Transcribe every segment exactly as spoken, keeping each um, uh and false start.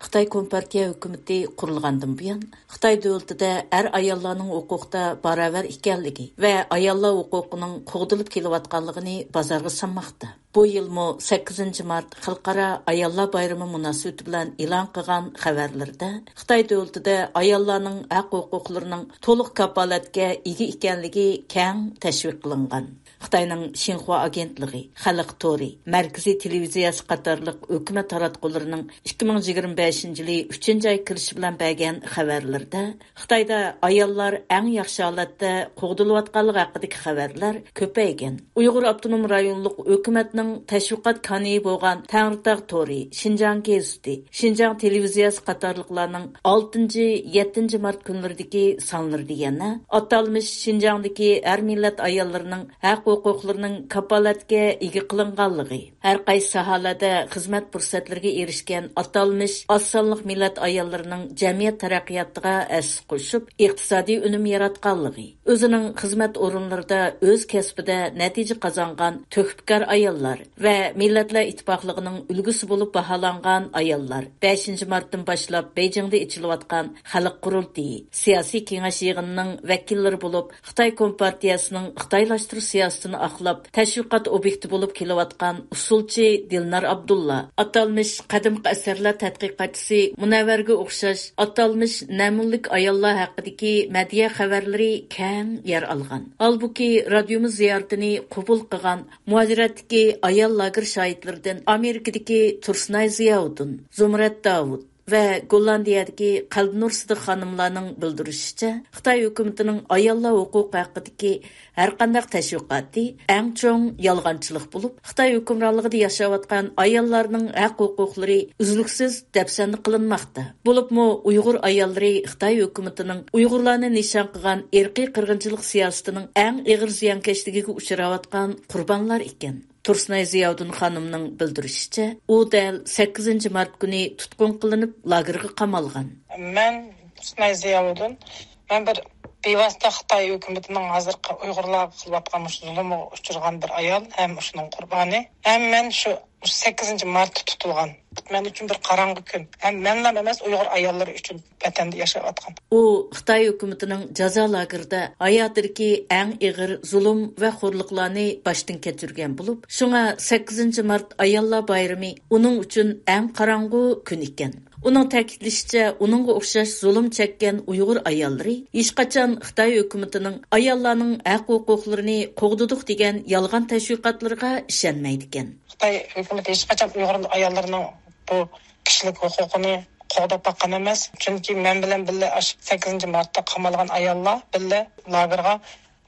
خىتاي كومپارتىيە ھۆكۈمىتى قۇرۇلغاندىن بۇيان، خىتاي دۆلىتىدە ئەر-ئاياللارنىڭ ھوقۇقىدا باراۋەر ئىكەنلىكى ۋە ئاياللار ھوقۇقىنىڭ قوغدىلىپ كېلىۋاتقانلىقىنى بازارغا سالماقتا. بۇ يىلمۇ سەككىزىنچى مارت خەلقئارا ئاياللار بايرىمى مۇناسىۋىتى بىلەن ئېلان قىلغان خەۋەرلىرىدە، خىتاي دۆلىتىدە ئاياللارنىڭ ھەق-ھوقۇقلىرىنىڭ تولۇق كاپالەتكە ئىگە ئىكەنلىكى كەڭ تەشۋىق قىلىنغان. خىتاينىڭ شىنخۇا ئاگېنتلىقى، خەلق تورى، مەركىزىي تېلېۋىزىيەسى قاتارلىق ھۆكۈمەت تاراتقۇلىرىنىڭ ئىككى مىڭ يىگىرمە بەشىنچى يىلى ئۈچىنچى ئاي كىرىشى بىلەن بەرگەن خەۋەرلىرىدە، خىتايدا ئاياللار ئەڭ ياخشى ھالەتتە قوغدىلىۋاتقانلىقى ھەققىدىكى خەۋەرلەر كۆپەيگەن. ئۇيغۇر ئاپتونوم رايونلۇق ھۆكۈمەتنىڭ تەشۋىقات كانىيى بولغان تەڭرىتاغ تورى، شىنجاڭ گېزىتى، شىنجاڭ تېلېۋىزىيەسى قاتارلىقلارنىڭ ئالتىنچى، يەتتىنچى مارت كۈنلىرىدىكى سانلىرىدا يەنە ئاتالمىش شىنجاڭدىكى ھەر مىللەت ئاياللىرىنىڭ ھەق-ھوقۇقلىرىنىڭ كاپالەتكە ئىگە قىلىنغانلىقى، ھەر قايسى ساھەلەردە خىزمەت پۇرسەتلىرىگە ئېرىشكەن ئاتالمىش ئاز سانلىق مىللەت ئاياللىرىنىڭ جەمئىيەت تەرەققىياتىغا ھەسسە قوشۇپ، ئىقتىسادىي ئۈنۈم ياراتقانلىقى، ئۆزىنىڭ خىزمەت ئورۇنلىرىدا ئۆز كەسپىدە نەتىجە قازانغان تۆھپىكار ئاياللار ۋە مىللەتلەر ئىتتىپاقلىقىنىڭ ئۈلگىسى بولۇپ باھالانغان ئاياللار بەشىنچى مارتتىن باشلاپ بېيجىڭدا ئېچىلىۋاتقان خەلق قۇرۇلتىيى، سىياسىي كېڭەش يىغىنىنىڭ ۋەكىللىرى بولۇپ، خىتاي كومپارتىيەسىنىڭ خىتايلاشتۇرۇش سىياسىتىنى ئاقلاپ، تەشۋىقات ئوبيېكتى بولۇپ كېلىۋاتقان ئۇسسۇلچى دىلنار ئابدۇللا، ئاتالمىش قەدىمكى ئەسەرلەر تەتقىقاتچىسى مۇنەۋۋەرگە ئوخشاش ئاتالمىش نەمۇنىلىك ئاياللار ھەققىدىكى مەدھىيە خەۋەرلىرى كەڭ يەر ئالغان. ھالبۇكى، رادىيومىز زىيارىتىنى قوبۇل قىلغان مۇھاجىرەتتىكى ئايال لاگېر شاھىتلىرىدىن ئامېرىكىدىكى تۇرسۇنئاي زىياۋۇدۇن، زۇمرەت داۋۇت، ۋە گوللاندىيەدىكى قەلبىنۇر سىدىق خانىملارنىڭ بىلدۈرۈشىچە، خىتاي ھۆكۈمىتىنىڭ ئاياللار ھوقۇقى ھەققىدىكى ھەرقانداق تەشۋىقاتى ئەڭ چوڭ يالغانچىلىق بولۇپ، خىتاي ھۆكۈمرانلىقىدا ياشاۋاتقان ئاياللارنىڭ ھەق-ھوقۇقلىرى ئۈزلۈكسىز دەپسەندە قىلىنماقتا. بولۇپمۇ ئۇيغۇر ئاياللىرى خىتاي ھۆكۈمىتىنىڭ ئۇيغۇرلارنى نىشان قىلغان ئىرقىي قىرغىنچىلىق سىياسىتىنىڭ ئەڭ ئېغىر زىيانكەشلىكىگە ئۇچراۋاتقان قۇربانلار ئىكەن. تۇرسۇنئاي زىياۋۇدۇن خانىمنىڭ بىلدۈرۈشىچە، ئۇ دەل سەككىزىنچى مارت كۈنى تۇتقۇن قىلىنىپ، لاگېرغا قامالغان. مەن تۇرسۇنئاي زىياۋۇدۇن. مەن بىر بىۋاسىتە خىتاي ھۆكۈمىتىنىڭ ھازىرقى ئۇيغۇرلارغا قىلىۋاتقان مۇشۇ زۇلۇمىغا ئۇچرىغان بىر ئايال ھەم شۇنىڭ قۇربانى. ھەم مەن شۇ، شۇ سەككىزىنچى مارتتا تۇتۇلغان. مەن ئۈچۈن بىر قاراڭغۇ كۈن. ھەم مەنلا ئەمەس، ئۇيغۇر ئاياللىرى ئۈچۈن ۋەتەندە ياشاۋاتقان. ئۇ خىتاي ھۆكۈمىتىنىڭ جازا لاگېرىدا ھاياتىدىكى ئەڭ ئېغىر زۇلۇم ۋە خورلۇقلارنى باشتىن كەچۈرگەن بولۇپ، شۇڭا سەككىزىنچى مارت ئاياللار بايرىمى ئۇنىڭ ئۈچۈن ئەڭ قاراڭغۇ كۈن ئىكەن. ئۇنىڭ تەكىتلىشىچە، ئۇنىڭغا ئوخشاش زۇلۇم چەككەن ئۇيغۇر ئاياللىرى ھېچقاچان خىتاي ھۆكۈمىتىنىڭ ئاياللارنىڭ ھەق-ھوقۇقلىرىنى قوغدىدۇق دېگەن يالغان تەشۋىقاتلىرىغا ئىشەنمەيدىكەن. خىتاي ھۆكۈمىتى ھېچقاچان ئۇيغۇر ئاياللىرىنىڭ بۇ كىشىلىك ھوقۇقىنى قوغداپ باققان ئەمەس. چۈنكى مەن بىلەن بىللە ئاشۇ سەككىزىنچى مارتتا قامالغان ئاياللار بىللە لاگېرغا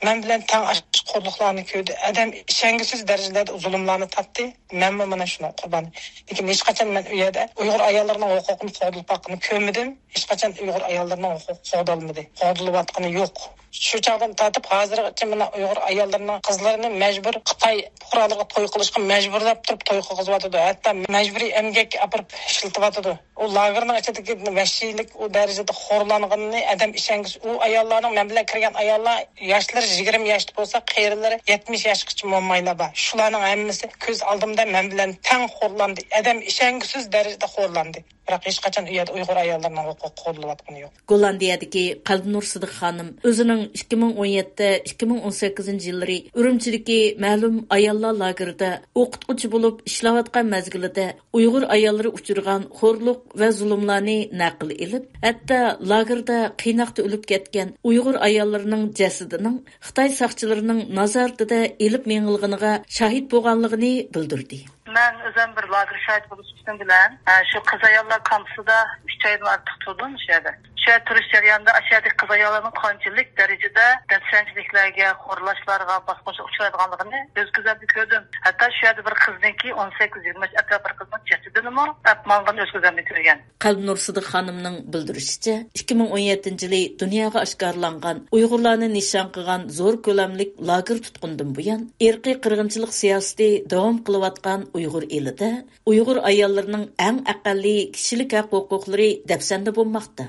مەن بىلەن تەڭ ئاشۇ خورلۇقلارنى كۆردى. ئادەم ئىشەنگۈسىز دەرىجىلەردە زۇلۇملارنى تارتتى. مەنمۇ مانا شۇنىڭ قۇربانى. لېكىن ھېچقاچان مەن ئۇ يەردە ئۇيغۇر ئاياللىرىنىڭ ھوقۇقىنى قوغدىلىپ باققىنى كۆرمىدىم. ھېچقاچان ئۇيغۇر ئاياللىرىنىڭ ھوقۇقى قوغدالمىدى. قوغدىلىۋاتقىنى يوق. شۇ چاغدىن تارتىپ ھازىرغىچە مانا ئۇيغۇر ئاياللىرىنىڭ قىزلىرىنى مەجبۇر خىتاي پۇقرالىرىغا توي قىلىشقا مەجبۇرلاپ تۇرۇپ توي قىلغۇزۇۋاتىدۇ. ھەتتا مەجبۇرىي ئەمگەككە ئاپىرىپ ئىشلىتىۋاتىدۇ. ئۇ لاگېرنىڭ ئىچىدىكى ۋەھشىيلىك ئۇ دەرىجىدە خورلانغىنىنى ئادەم ئىشەنگۈسى. ئۇ ئاياللارنىڭ، مەن بىلەن كىرگەن ئاياللار ياشلىرى يىگىرمە ياشتا بولسا، قېرىلىرى يەتمىش ياشقىچە بولمايلا بار. شۇلارنىڭ ھەممىسى كۆز ئالدىمدا مەن بىلەن تەڭ خورلاندى. ئادەم ئىشەنگۈسىز دەرىجىدە خورلاندى. بىراق ھېچقاچان ئۇ يەردە ئۇيغۇر ئاياللىرىنىڭ ھوقۇقى قوغدىلىۋاتقىنى يوق. گوللاندىيەدىكى قەلبىنۇر سىدىق خانىم ئۆزىنىڭ ئىككى مىڭ ئون يەتتە، ئىككى مىڭ ئون سەككىزىنچى يىللىرى ئۈرۈمچىدىكى مەلۇم ئاياللار لاگېرىدا ئوقۇتقۇچى بولۇپ ئىشلەۋاتقان مەزگىلىدە ئۇيغۇر ئاياللىرى ئۇچرىغان خورلۇق ۋە زۇلۇملارنى نەقىل ئېلىپ، ھەتتا لاگېردا قىيناقتا ئۆلۈپ كەتكەن ئۇيغۇر ئاياللىرىنىڭ جەسىتىنىڭ خىتاي ساقچىلىرىنىڭ نازارىتىدە ئېلىپ مېڭىلغىنىغا شاھىت بولغانلىقىنى بىلدۈردى. مەن ئۆزۈم بىر لاگېر شاھىتى بولۇش ئۈچۈن بىلەن، ئە، شۇ قىز ئاياللار كامپىسىدا ئۈچ ئايدىن ئارتۇق تۇردۇم شۇ يەردە. شۇ يەردە تۇرۇش جەريانىدا ئاشۇ يەردىكى قىز ئاياللارنىڭ قانچىلىك دەرىجىدە دەپسەندىچىلىكلەرگە، خورلاشلارغا، باسقۇنچىلىققا ئۇچرايدىغانلىقىنى ئۆز كۆزۈمدە كۆردۈم. ھەتتا شۇ يەردە بىر قىزنىڭكى ئون سەككىز يىگىرمە ياش ئەتراپى بىر قىزنىڭ جەسىتىنىمۇ ئەپ ماڭغىنىنى ئۆز كۆزۈمدە كۆرگەن. قەلبىنۇر سىدىق خانىمنىڭ بىلدۈرۈشىچە، ئىككى مىڭ ئون يەتتىنچى يىلى دۇنياغا ئاشكارىلانغان ئۇيغۇرلارنى نىشان قىلغان زور كۆلەملىك لاگېر تۇتقۇنىدىن بۇيان، ئىرقىي قىرغىنچىلىق سىياسىتى داۋام قىلىۋاتقان ئۇيغۇر ئېلىدە ئۇيغۇر ئاياللىرىنىڭ ئەڭ ئەقەللىي كىشىلىك ھەق ھوقۇقلىرى دەپسەندە بولماقتا.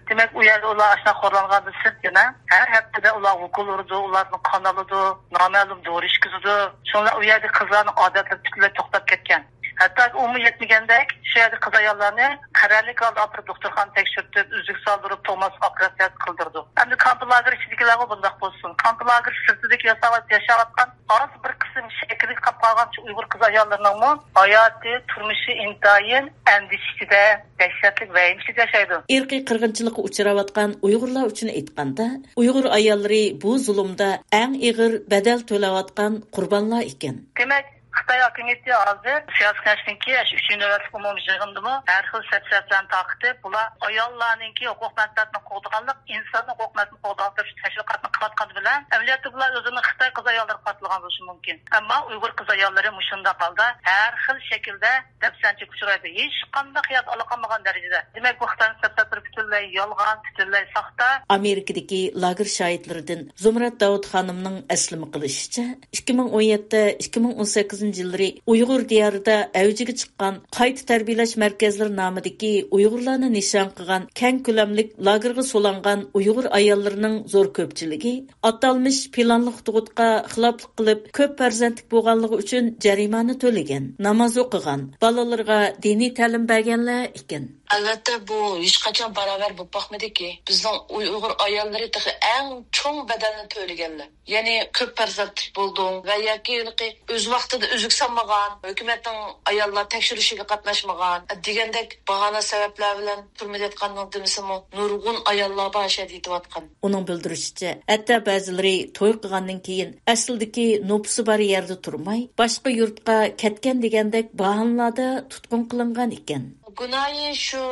دېمەك، ئۇ يەردە ئۇلار ئاشۇنداق خورلانغاندىن سىرت يەنە ھەر ھەپتىدە ئۇلارغا ئوكۇل ئۇرىدۇ، ئۇلاردىن قان ئالىدۇ، نامەلۇم دورا ئىچكۈزىدۇ. شۇڭا ئۇ يەردىكى قىزلارنىڭ ئادەتلىرى پۈتۈنلەي توختاپ كەتكەن. ھەتتا ئۇمۇ يەتمىگەندەك، شۇ يەردە قىز ئاياللارنى قەرەللىك ھالدا ئاپىرىپ دوختۇرخانىدا تەكشۈرتۈپ، ئۈزۈك سالدۇرۇپ، تۇغماسلىق ئوپېراتسىيەسى قىلدۇرىدۇ. ئەمدى كامپ لاگېر ئىچىدىكىلەرمۇ بۇنداق بولسۇن. كامپ لاگېر سىرتىدىكى ياشاۋات-، ياشاۋاتقان ئاز بىر قىسىم شەكىلگە قاپ قالغان شۇ ئۇيغۇر قىز ئاياللىرىنىڭمۇ ھاياتى، تۇرمۇشى ئىنتايىن ئەندىشە ئىچىدە، دەھشەتلىك ۋەھىمە ئىچىدە ياشايدۇ. ئىرقىي قىرغىنچىلىققا ئۇچراۋاتقان ئۇيغۇرلار ئۈچۈن ئېيتقاندا، ئۇيغۇر ئاياللىرى بۇ زۇلۇمدا ئەڭ ئېغىر بەدەل تۆلەۋاتقان قۇربانلار ئىكەن. دېمەك، خىتاي ھاكىمىيىتى ھازىر سىياسىي كېڭەشنىڭكى شۇ ئۈچىنچى نۆۋەتلىك ئومۇميىغىنىدىمۇ ھەر خىل سەپسەتىلەرنى تارقىتىپ، بۇلار ئاياللارنىڭكى ھوقۇق مەنپەئەتىنى قوغدىغانلىق، ئىنساننىڭ ھوقۇق مەنپەئەتىنى قوغدىغانلىق تەشۋىقاتنى قىلىۋاتقىنى بىلەن، ئەمەلىيەتتە بۇلار ئۆزىنى خىتاي قىز ئاياللىرىغا قارىتىلغان بولۇشى مۇمكىن. ئەمما ئۇيغۇر قىز ئاياللىرى مۇشۇنداق ھالدا ھەر خىل شەكىلدە دەپسەندىچىلىككە ئۇچرايدۇ. ھېچقانداق يەردە ئالاقىلانمىغان دەرىجىدە. دېمەك، بۇ خىتاينىڭ سەپسەتىلىرى پۈتۈنلەي يالغان، پۈتۈنلەي ساختا. ئامېرىكىدىكى لاگېر شاھىتلىرىدىن زۇمرەت داۋۇت خانىمنىڭ ئەسلىمە قىلىشىچە، ئىككى مىڭ ئون يەتتە، ئىككى مىڭ ئون سەككىزىنچى يىللىرى ئۇيغۇر دىيارىدا ئەۋجىگە چىققان قايتا تەربىيەلەش مەركەزلىرى نامىدىكى ئۇيغۇرلارنى نىشان قىلغان كەڭ كۆلەملىك لاگېرغا سولانغان ئۇيغۇر ئاياللىرىنىڭ زور كۆپچىلىكى ئاتالمىش پىلانلىق تۇغۇتقا خىلاپلىق قىلىپ، كۆپ پەرزەنتلىك بولغانلىقى ئۈچۈن جەرىمانە تۆلىگەن، ناماز ئوقۇغان، بالىلىرىغا دىنىي تەلىم بەرگەنلەر ئىكەن. ئەلۋەتتە، بۇ ھېچقاچان باراۋەر بولۇپ باقمىدىكى. بىزنىڭ ئۇيغۇر ئاياللىرى تېخى ئەڭ چوڭ بەدەلنى تۆلىگەنلەر. يەنى كۆپ پەرزەنتلىك بولدۇڭ ۋە ياكى ھېلىقى ئۆز ۋاقتىدا ئۈزۈك سالمىغان، ھۆكۈمەتنىڭ ئاياللار تەكشۈرۈشىگە قاتناشمىغان دېگەندەك باھانە سەۋەبلەر بىلەن تۈرمىدە ياتقاننىڭ دېمىسىمۇ نۇرغۇن ئاياللار بار شۇ يەردە يېتىۋاتقان. ئۇنىڭ بىلدۈرۈشىچە، ھەتتا بەزىلىرى توي قىلغاندىن كېيىن ئەسلىدىكى نوپۇسى بار يەردە تۇرماي، باشقا يۇرتقا كەتكەن دېگەندەك باھانىلاردا تۇتقۇن قىلىنغان ئىكەن. گۇناھى شۇ،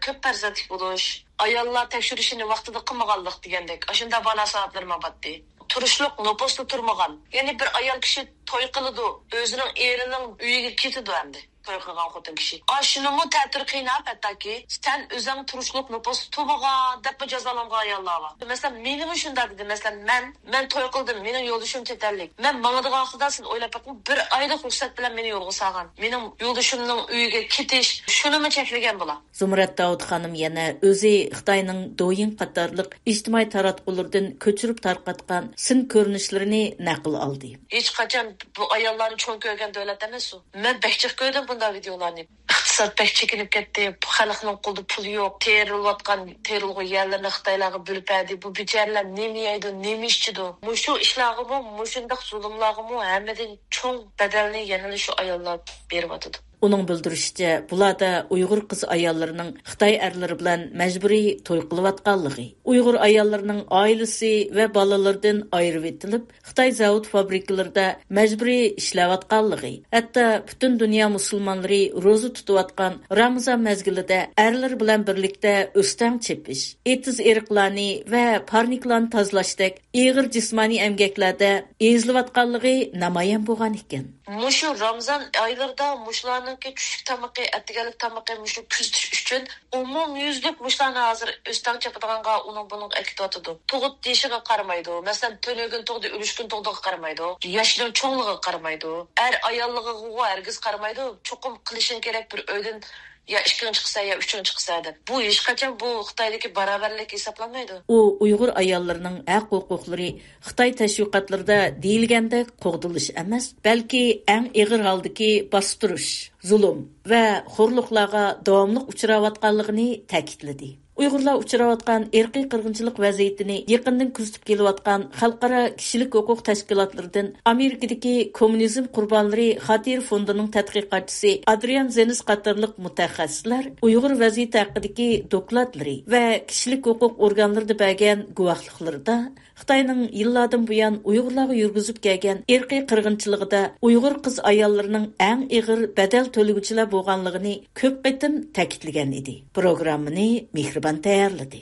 كۆپ پەرزەنتلىك بولۇش، ئاياللار تەكشۈرۈشىنى ۋاقتىدا قىلمىغانلىق دېگەندەك، ئاشۇنداق باھانە سەۋەبلىرى ماڭاتتى. تۇرۇشلۇق نوپۇستا تۇرمىغان. يەنى بىر ئايال كىشى توي قىلىدۇ، ئۆزىنىڭ ئېرىنىڭ ئۆيىگە كېتىدۇ ئەمدى. توي قىلغان خوتۇن كىشى. ئاشۇنىمۇ تەتۈر قىيناپ، ھەتتاكى سەن ئۆزۈڭ تۇرۇشلۇق نوپۇستا تۇرمىغان دەپمۇ جازالانغان ئاياللار بار. مەسىلەن، مېنىمۇ شۇنداق دېدى. مەسىلەن، مەن، مەن توي قىلدىم، مېنىڭ يولدىشىم چەت ئەللىك. مەن ماڭىدىغان ۋاقتىدا سەن ئويلاپ بېقىڭ، بىر ئايلىق رۇخسەت بىلەن مېنى يولغا سالغان. مېنىڭ يولدىشىمنىڭ ئۆيىگە كېتىش، شۇنىمۇ چەكلىگەن بۇلار. زۇمرەت داۋۇت خانىم يەنە ئۆزى خىتاينىڭ دويىڭ قاتارلىق ئىجتىمائىي تاراتقۇلىرىدىن كۆچۈرۈپ تارقاتقان سىن كۆرۈنۈشلىرىنى نەقىل ئالدى. ھېچقاچان بۇ ئاياللارنى چوڭ كۆرگەن دۆلەت ئەمەس ئۇ. مەن بەك جىق كۆردۈم بۇنداق ۋىدېئولارنى. ئىقتىساد بەك چېكىنىپ كەتتى. خەلقنىڭ قولىدا پۇل يوق. تېرىلىۋاتقان تېرىلغۇ يەرلىرىنى خىتايلارغا بۆلۈپ بەردى. بۇ بىچارىلەر نېمە يەيدۇ، نېمە ئىچىدۇ؟ مۇشۇ ئىشلارغىمۇ، مۇشۇنداق زۇلۇملارغىمۇ ھەممىدىن چوڭ بەدەلنى يەنىلا شۇ ئاياللار بېرىۋاتىدۇ. ئۇنىڭ بىلدۈرۈشىچە، بۇلاردا ئۇيغۇر قىز ئاياللىرىنىڭ خىتاي ئەرلىرى بىلەن مەجبۇرىي توي قىلىۋاتقانلىقى، ئۇيغۇر ئاياللىرىنىڭ ئائىلىسى ۋە بالىلىرىدىن ئايرىۋېتىلىپ، خىتاي زاۋۇت فابرىكىلىرىدا مەجبۇرىي ئىشلەۋاتقانلىقى، ھەتتا پۈتۈن دۇنيا مۇسۇلمانلىرى روزا تۇتۇۋاتقان رامىزان مەزگىلىدە ئەرلىرى بىلەن بىرلىكتە ئۆستەڭ چېپىش، ئېتىز-ئېرىقلارنى ۋە پارنىكلارنى تازىلاشتەك ئېغىر جىسمانىي ئەمگەكلەردە ئېزىلىۋاتقانلىقى نامايان بولغان ئىكەن. مۇشۇ رامزان ئايلىرىدا مۇشۇلارنىڭكى چۈشلۈك تامىقى، ئەتىگەنلىك تامىقى مۇشۇ كۆزىتىش ئۈچۈن ئومۇميۈزلۈك مۇشۇلارنى ھازىر ئۆستەڭ چېپىدىغانغا، ئۇنىڭ بۇنىڭغا ئەكېتىۋاتىدۇ. تۇغۇت يېشىغا قارىمايدۇ. مەسىلەن، تۈنۈگۈن تۇغدى، ئۈلۈشكۈن تۇغدىغا قارىمايدۇ. ياشنىڭ چوڭلۇقىغا قارىمايدۇ. ئەر ئاياللىقىغا ھەرگىز قارىمايدۇ. چوقۇم قىلىشىڭ كېرەك بىر ئۆيدىن يا ئىككىڭ چىقسا، يا ئۈچۈڭ چىقسا دەپ. بۇ ھېچقاچان بۇ خىتايدىكى باراۋەرلىك ھېسابلانمايدۇ. ئۇ ئۇيغۇر ئاياللىرىنىڭ ھەق ھوقۇقلىرى خىتاي تەشۋىقاتلىرىدا دېيىلگەندەك قوغدىلىش ئەمەس، بەلكى ئەڭ ئېغىر ھالدىكى باستۇرۇش، زۇلۇم ۋە خورلۇقلارغا داۋاملىق ئۇچراۋاتقانلىقىنى تەكىتلىدى. ئۇيغۇرلار ئۇچراۋاتقان ئىرقىي قىرغىنچىلىق ۋەزىيىتىنى يېقىندىن كۆزىتىپ كېلىۋاتقان خەلقئارا كىشىلىك ھوقۇق تەشكىلاتلىرىدىن ئامېرىكىدىكى كوممۇنىزم قۇربانلىرى خاتىرە فوندىنىڭ تەتقىقاتچىسى ئادرىيان زېنس قاتارلىق مۇتەخەسسىسلەر ئۇيغۇر ۋەزىيىتى ھەققىدىكى دوكلاتلىرى ۋە كىشىلىك ھوقۇق ئورگانلىرىدا بەرگەن گۇۋاھلىقلىرىدا خىتاينىڭ يىللاردىن بۇيان ئۇيغۇرلارغا يۈرگۈزۈپ كەلگەن ئىرقىي قىرغىنچىلىقىدا ئۇيغۇر قىز-ئاياللىرىنىڭ ئەڭ ئېغىر بەدەل تۆلىگۈچىلەر بولغانلىقىنى كۆپ قېتىم تەكىتلىگەن ئىدى. پروگراممىنى مېھرىبان تەييارلىدى.